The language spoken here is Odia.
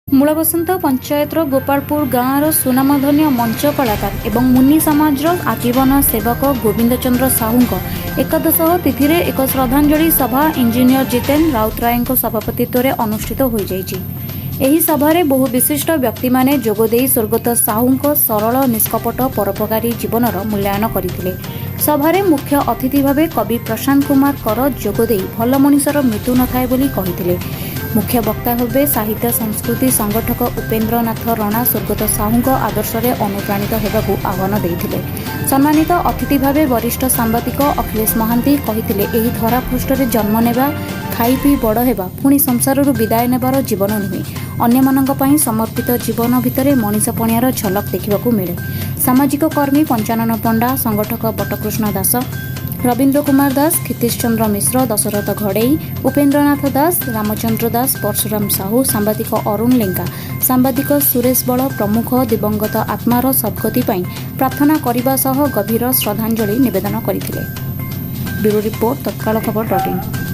ମୂଳବସନ୍ତ ପଞ୍ଚାୟତର ଗୋପାଳପୁର ଗାଁର ସୁନାମଧନ୍ୟ ମଞ୍ଚ କଳାକାର ଏବଂ ମୁନି ସମାଜର ଆଜୀବନ ସେବକ ଗୋବିନ୍ଦ ଚନ୍ଦ୍ର ସାହୁଙ୍କ ଏକାଦଶହ ତିଥିରେ ଏକ ଶ୍ରଦ୍ଧାଞ୍ଜଳି ସଭା ଇଞ୍ଜିନିୟର ଜିତେନ ରାଉତରାୟଙ୍କ ସଭାପତିତ୍ୱରେ ଅନୁଷ୍ଠିତ ହୋଇଯାଇଛି। ଏହି ସଭାରେ ବହୁ ବିଶିଷ୍ଟ ବ୍ୟକ୍ତିମାନେ ଯୋଗଦେଇ ସ୍ୱର୍ଗତ ସାହୁଙ୍କ ସରଳ, ନିଷ୍କପଟ, ପରୋପକାରୀ ଜୀବନର ମୂଲ୍ୟାୟନ କରିଥିଲେ। ସଭାରେ ମୁଖ୍ୟ ଅତିଥି ଭାବେ କବି ପ୍ରଶାନ୍ତ କୁମାର କର ଯୋଗଦେଇ ଭଲ ମଣିଷର ମୃତ୍ୟୁ ନଥାଏ ବୋଲି କହିଥିଲେ। ମୁଖ୍ୟ ବକ୍ତା ଭାବେ ସାହିତ୍ୟ ସଂସ୍କୃତି ସଂଗଠକ ଉପେନ୍ଦ୍ରନାଥ ରଣା ସ୍ୱର୍ଗତ ସାହୁଙ୍କ ଆଦର୍ଶରେ ଅନୁପ୍ରାଣିତ ହେବାକୁ ଆହ୍ୱାନ ଦେଇଥିଲେ। ସମ୍ମାନିତ ଅତିଥି ଭାବେ ବରିଷ୍ଠ ସାମ୍ବାଦିକ ଅଖିଳେଶ ମହାନ୍ତି କହିଥିଲେ, ଏହି ଧରାପୃଷ୍ଠରେ ଜନ୍ମ ନେବା, ଖାଇ ପିଇ ବଡ଼ ହେବା, ପୁଣି ସଂସାରରୁ ବିଦାୟ ନେବାର ଜୀବନ ନୁହେଁ। ଅନ୍ୟମାନଙ୍କ ପାଇଁ ସମର୍ପିତ ଜୀବନ ଭିତରେ ମଣିଷ ପଣିଆର ଝଲକ ଦେଖିବାକୁ ମିଳେ। ସାମାଜିକ କର୍ମୀ ପଞ୍ଚାନନ ପଣ୍ଡା, ସଂଗଠକ ବଟକୃଷ୍ଣ ଦାସ, ରବୀନ୍ଦ୍ର କୁମାର ଦାସ, କ୍ଷିତୀଶ ଚନ୍ଦ୍ର ମିଶ୍ର, ଦଶରଥ ଘଡ଼େଇ, ଉପେନ୍ଦ୍ରନାଥ ଦାସ, ରାମଚନ୍ଦ୍ର ଦାସ, ପରଶୁରାମ ସାହୁ, ସାମ୍ବାଦିକ ଅରୁଣ ଲେଙ୍କା, ସାମ୍ବାଦିକ ସୁରେଶ ବଳ ପ୍ରମୁଖ ଦିବଂଗତ ଆତ୍ମାର ସଦ୍ଗତି ପାଇଁ ପ୍ରାର୍ଥନା କରିବା ସହ ଗଭୀର ଶ୍ରଦ୍ଧାଞ୍ଜଳି ନିବେଦନ କରିଥିଲେ। ବ୍ୟୁରୋ ରିପୋର୍ଟ, ତତ୍କାଳ ଖବର ଡଟ୍ ଇନ୍।